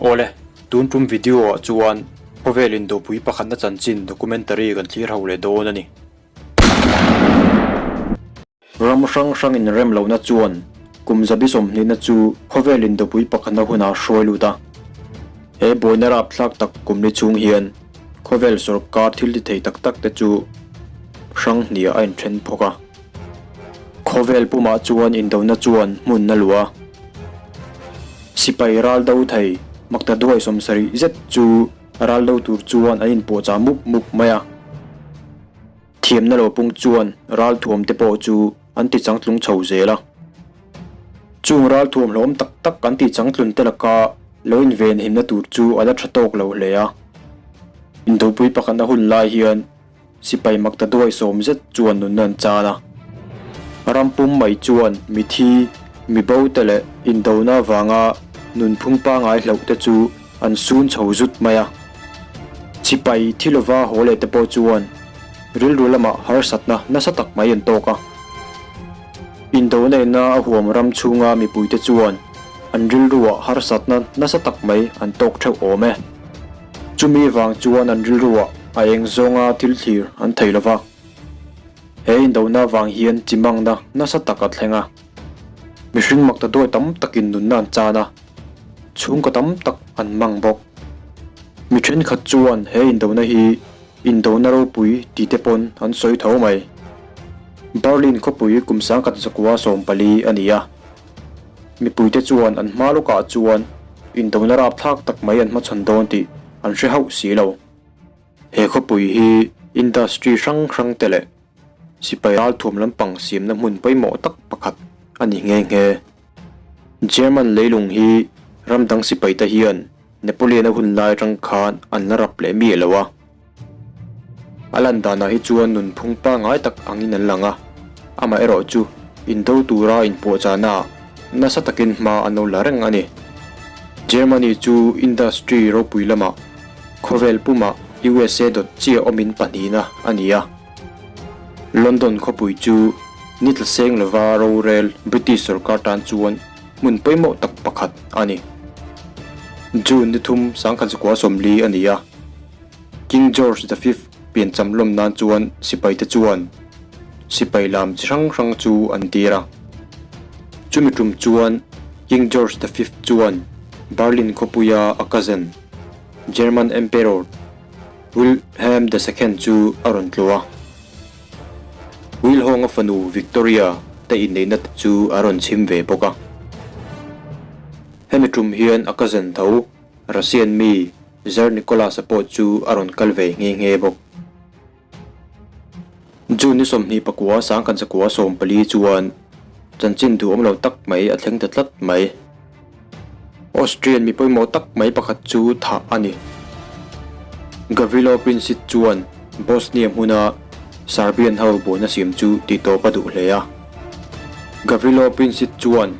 Awle, tun tum video ah chuan khawvel indopui pakhatna chanchin documentary kan thlir ho leh dawn a ni. Ram hrang hrang inrem lohna chuan kum zabi sawmhnihna chu khawvel indopui pakhatna hunah hruai lut a. He buaina rapthlak tak kum ni chhung hian khawvel sawrkar thil ti thei tak tak te chu hrang hniah a inthen phawk a. Khawvel pumah chuan indona chuan hmun a luah a. Sipai ral do thei makta duai 70 zet chu ral do tur chuan an inpuahchah mup mup mai a. Thiamna lo pung chuan ralthuam te pawh chu an ti changtlung chho zel a. Chung ralthuam hlawm tak tak an ti changtlun te laka lo invenhimna tur chu a la tha tawk lo hle a. Indopui pakhatna hun lai hian Sipai makta duai 10 zet chuan nunna an chan a. Ram pum mai chuan mithi, mibo te leh indona avanga nunphung pangai hlauh te chu an sun chho zut mai a. Sipai thi lova haw leh te pawh chuan rilru lamah harsatna nasa tak mai an tawk a. Indona ina a huam ram chhunga mipuite chuan an rilruah harsatna nasa tak mai an tawk theuh awm e. Chumi vang chuan an rilruah a eng zawnga thil thlir an thei lo va. He indona vang hian chimangna nasa tak a thleng a. Mihring makta duai tam takin nunna an chan a, chhungkaw tam tak an mang bawk. Mi thenkhat chuan he indona hi indona ropui ti te pawn an sawi tho mai. Berlin khawpui kum 1914 a ni a. Mipuite chuan an hma lawkah chuan indona rapthlak tak mai an hmachhawn dawn tih an hre hauh si lo. He khawpui hi industry hrang hrang te leh sipai ralthuam lampang siamna hmun pawimawh tak pakhat a ni nghe nghe. German leilung hi ram dang sipaite hian Napoleon-a hun lai atang khan an la rap leh miah lo a. A lan danah hi chuan nunphung pangngai tak angin an lang a, amaherawh chu indo tura inpuahchahnaah nasa takin hma an lo la reng a ni. Germany chu industry ropui lamah khawvel pumah USA dawt chiah awmin pahnihna a ni a. London khawpui chu ni tla seng lova rorel British sorkar tan chuan hmun pawimawh tak pakhat a ni. June ni thum 1940 a ni a. King George the Fifth piancham lawm nan chuan sipaite chuan sipai lam chi hrang hrang chu an tir a. Chumi tum chuan King George the Fifth chuan Berlin khawpuia a cousin, German Emperor Wilhelm the Second chu a rawn tluh a. Wilhawnga fanu Victoria te inneihna te chu a rawn chhim ve bawk a. Hemi tum hian a cousin tho Russian mi Tsar Nicholas-a pawh chu a rawn kal ve nghe nghe bawk. June ni 29 1914 chuan chanchin duhawm lo tak mai a thleng ta tlat mai. Austrian mi pawimawh tak mai pakhat chu thah a ni. Gavrilo Princip chuan Bosnia hmuna Serbian ho buaina siam chu tihtawp a duh hle a. Gavrilo Princip chuan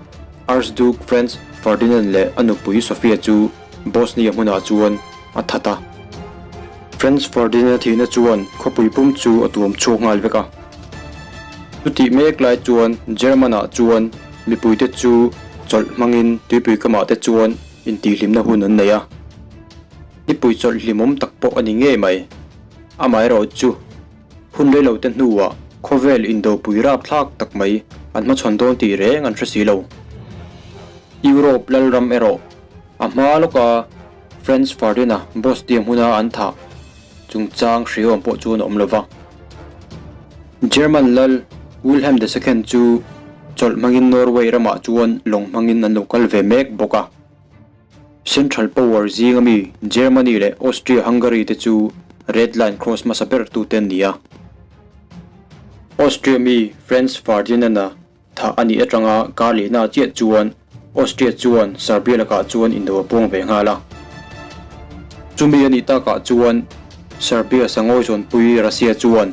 Archduke Franz Ferdinand leh a nupui Sofia chu Bosnia hmunah chuan a that a. Franz Ferdinand-a thihna chuan khawpui pum chu a tuam chhuak nghal vek a. Chutih mek lai chuan German-ah chuan mipuite chu chawlh hmangin tuipui kamah te chuan intihhlimna hun an nei a. Nipui chawlh hlimawm tak pawh a ni ngei mai. Amaherawhchu, hun rei lo te hnuah khawvel indopui rapthlak tak mai an hmachhawn dawn tih reng an hre si lo. Europe lalram erawh a hma lawka Franz Ferdinand-a Bosnia hmuna an thah chungchang hriawm pawh chuan a awm lo va. German lal Wilhelm the Second chu chawlh hmangin Norway ramah chuan lawng hmangin an lo kal ve mek bawk a. Central Power zinga mi Germany leh Austria-Hungary te chu Red Line cross hmasa ber tute an ni a. Austria mi Franz Ferdinand-a Thah a nih atanga kar lehna chiah chuan Austria chuan Serbia lakah chuan indo a puang ve nghal a. Chumi a nih takah chuan Serbia sangawi zawnpui Russia chuan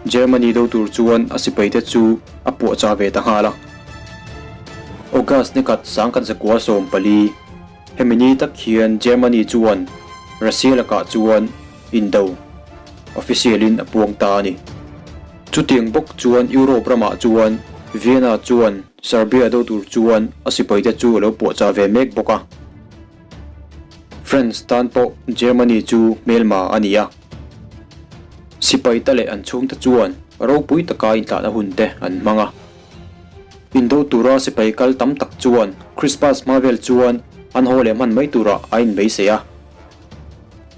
Germany do tur chuan a sipaite chu a puahchah ve ta nghal a. August ni khat 1914, hemi ni tak hian Germany chuan Russia lakah chuan indo official in a puang ta a ni. Chutiang bawk chuan Europe ramah chuan Vienna chuan Serbia do tur chuan a sipaite chu a lo puahchah ve mek bawk a. France tan pawh Germany chu hmelma a ni a. Sipaite leh an chhungte chuan ropui taka intlahna hunte an hmang a. Indo tura sipai kal tam tak chuan Christmas hma vel chuan an haw leh hman mai turah a inbeisei a.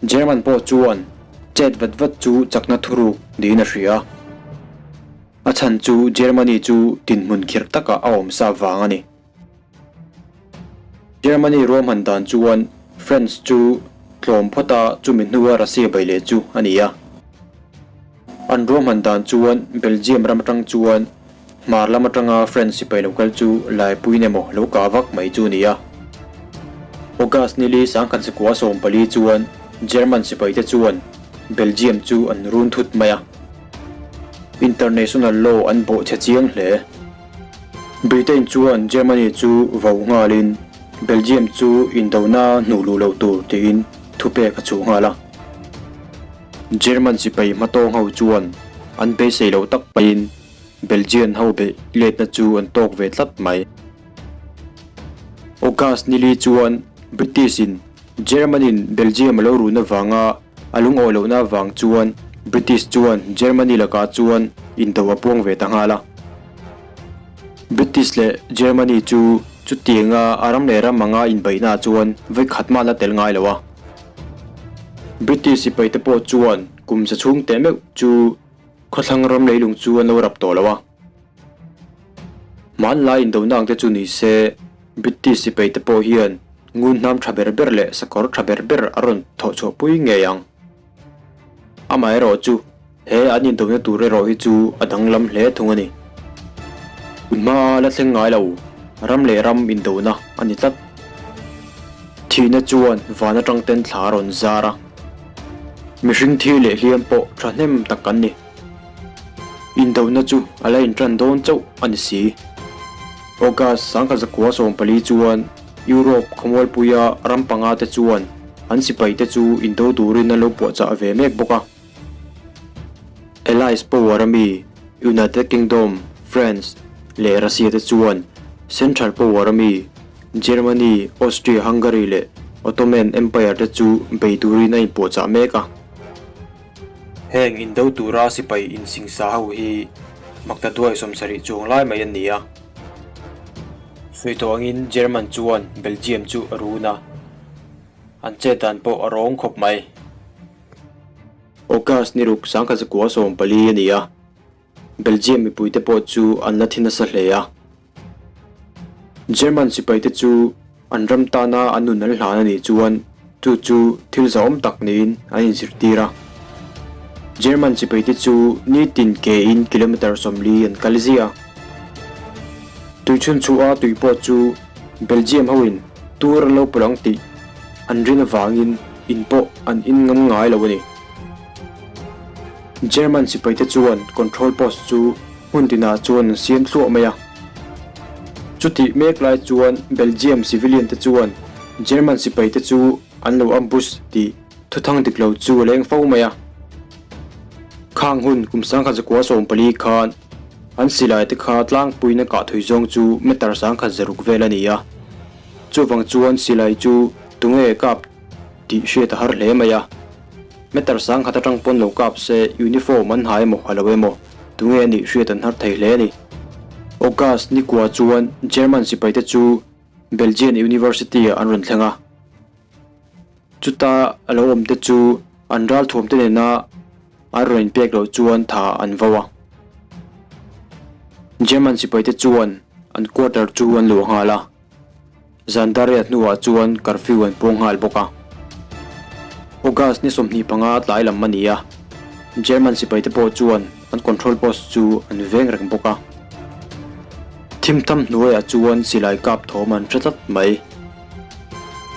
German pawh chuan chet vat vat chu chakna thuruk niin a hria. A chhan chu Germany chu dinhmun khirh takah a awm sa vang a ni. Germany ruahman dan chuan France chu tlawm phawt a chumi hnua Russia bei leh chu a ni a. An ruahman dan chuan Belgium ram atang chuan hmar lam atanga France sipai lo kal chu laipuiin emaw lo kah vak mai chu a ni a. August nili sangkhat zakua 14 chuan German sipaite chuan Belgium chu an run thut mai a. International law an bawhchhe chiang hle. Britain chuan Germany chu vo nghalin Belgium chu indona hnuh luh loh tur tiin thupek a chhuh nghal a. German sipai hmatawng ho chuan an beisei loh tak pahin Belgian ho beih letna chu an tawk ve tlat mai. August nili chuan British in German in Belgium a lo run avanga a lungawi lohna avang chuan British chuan Germany lakah chuan indo a puang ve ta nghal a. British leh Germany chu chutianga a ram leh ram anga inbeihnaah chuan vawi khat mah la tel ngai lo a. British sipaite pawh chuan kum za chhung teh meuh chu khawthlang ram leilung chu an lo rap tawh lo a. Hmanlai indona ang te chu ni se British sipaite pawh hian ngun hnam tha ber ber leh sakawr tha ber ber a rawn thawh chhuah pui ngei ang. Amaherawhchu, he an indona tur erawh hi chu a danglam hle thung a ni. Tun hmaa la thleng ngai lo, ram leh ram indona a ni tlat. Thihna chuan van atang ten thla a rawn zar a, mihring thi leh hliam pawh thahnem tak an ni. Indona chu a la intan dawn chauh a ni si. August 1914 chuan Europe khawmualpuia ram panga te chuan an sipaite chu indo turin an lo puahchah ve mek bawk a. Allies Power a mi United Kingdom, France leh Russia te chuan Central Power a mi Germany, Austria-Hungary leh Ottoman Empire te chu bei turin a inpuahchah mek a. Heng indo tura sipai insingsa ho hi maktaduai 70 chuang lai mai an ni a. Sawi tawh angin German chuan Belgium chu a run a, an chet dan pawh a rawng khawp mai. August ni ruk 1914 a ni a, Belgium mipuite pawh chu an la thi nasa hle a. German sipaite chu an ram tana an nun an hlan a nih chuan chu chu thil zahawm tak niin an inzirtir a. German sipaite chu nitin kein kilometre 40 an kal ziah a. Tuichhunchhuah a tui pawh chu Belgium hoin tur an lo pawlh ang tih an rin avangin in pawh an in ngam ngai lo a ni. German sipaite chuan control post chu hmun tinah chuan an siam thluah mai a. Chutih mek lai chuan Belgium civilian te chuan German sipaite chu an lo ambush tih thuthang dik lo chu a leng fo mai a. Khang hun kum 1914 khan an silai te kha tlangpuiin a kah thui zawng chu meter 1600 vel a ni a. Chuvang chuan silai chu tunge kap tih hriat a har hle mai a. Meter 1000 atang pawn lo kap se uniform an ha emaw a lo emaw tunge a nih hriat an har thei hle a ni. August ni kua chuan German sipaite chu Belgian University ah an rawn thleng a. Chuta a lo awmte chu an ralthuamte nena an rawn inpek loh chuan tha an vo a. German sipaite chuan an quarter chu an luah nghal a. Zan dariat hnuah chuan curfew an puang nghal bawk a. August ni 25 tlai lam a ni a, German sipaite pawh chuan an control post chu an veng reng bawk a. Thimtham hnuaiah chuan silai kap thawm an hre tlat mai.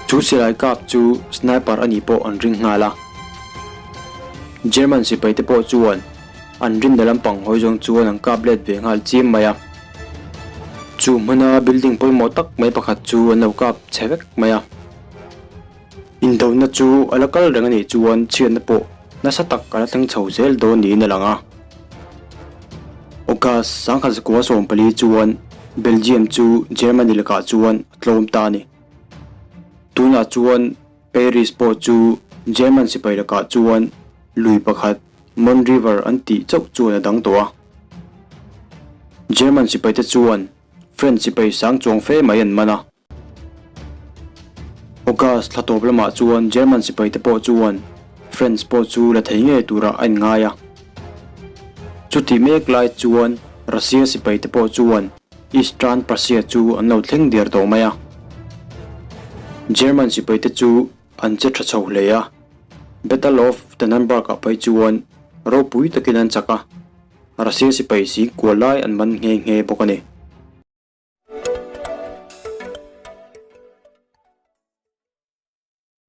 Chu silai kap chu sniper a nih pawh an ring nghal a. German sipaite pawh chuan an rinna lampang hawi zawng chuan an kap let ve nghal chiam mai a. Chu hmuna building pawimawh tak mai pakhat chu an lo kap chhe vek mai a. Indona chu a la kal reng a nih chuan chhiatna pawh nasa tak a la thleng chho zel dawn niin a lang a. August 1914 chuan Belgium chu Germany lakah chuan a tlawm ta a ni. Tunah chuan. Paris pawh chu German sipai lakah chuan lui pakhat Mon River an tih chauh chuan a dang tawh a. German sipaite chuan French sipai sang chuang fe mai an man a. August thla tawp lamah chuan German sipaite pawh chuan French pawh chu la thei ngei turah a inngai a. Chutih mek lai chuan Russia sipaite pawh chuan Eastern Prussia chu an lo thleng der tawh mai a. German sipaite chu an che tha chho hle a, Battle of Tannenberg-ah phei chuan ropui takin an chak a, Russia sipai sing kual lai an man nghe nghe bawk a ni.